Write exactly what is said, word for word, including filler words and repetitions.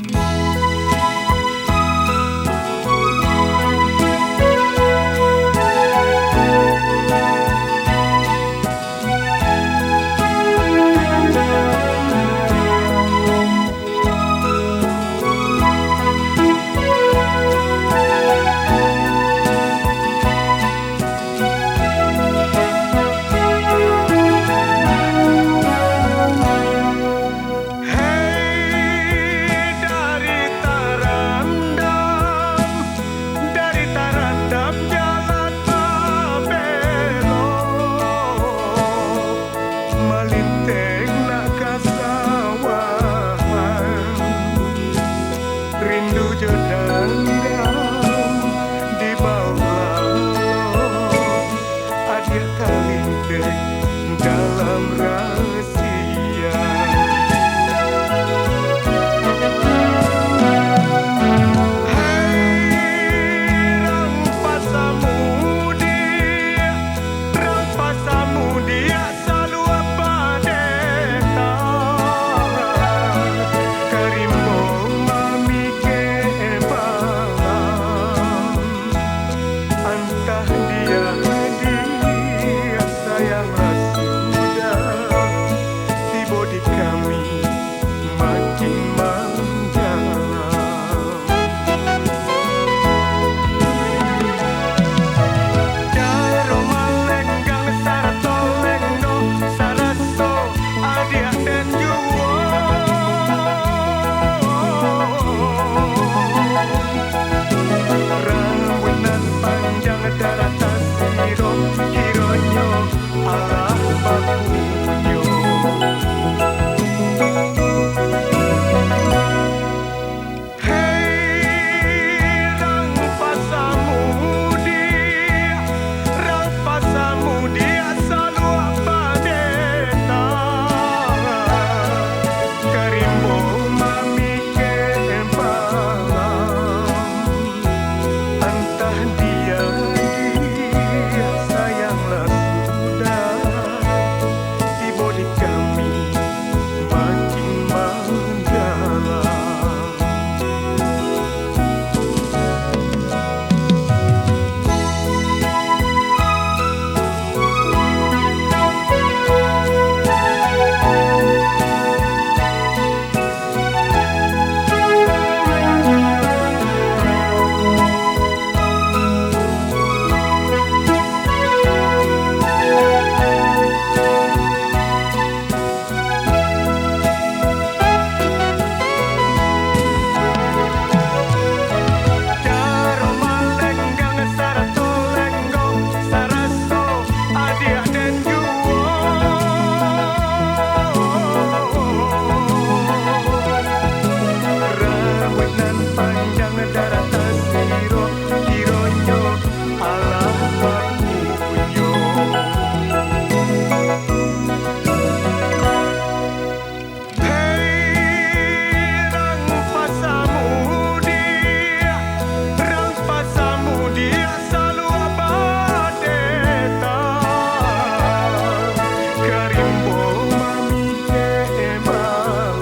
Hei, dari Tarandam, dari Tarandam jalan babelok, malinteng nak ka sawahan. Rindu jo dandam di bawah lalok, adiak talinteh dalam rasia. Hai, rang pasamudiak, rang pasamudiak saluak padeta, ka rimbo mamikeh balam. Antah dia, dia sayanglah sudah tibo di kami makin mandalam. Caro malenggang sarato lenggo, saraso adiak den juo. Rambuik nan panjang darah tasiro, kironyo alah bapunyo. Hei, rang pasamudiak, rang pasamudiak saluak padeta, ka rimbo mamikeh balam. Antah dia, dia sayanglah sudah tibo di kami makin mandalam. Caro malenggang sarato lenggo, saraso adiak den juo. Rambuik nan panjang darah tasiro, kironyo alah bapunyo. Hei, rang pasamudiak, rang pasamudiak saluak padeta, ka rimbo mamikeh balam.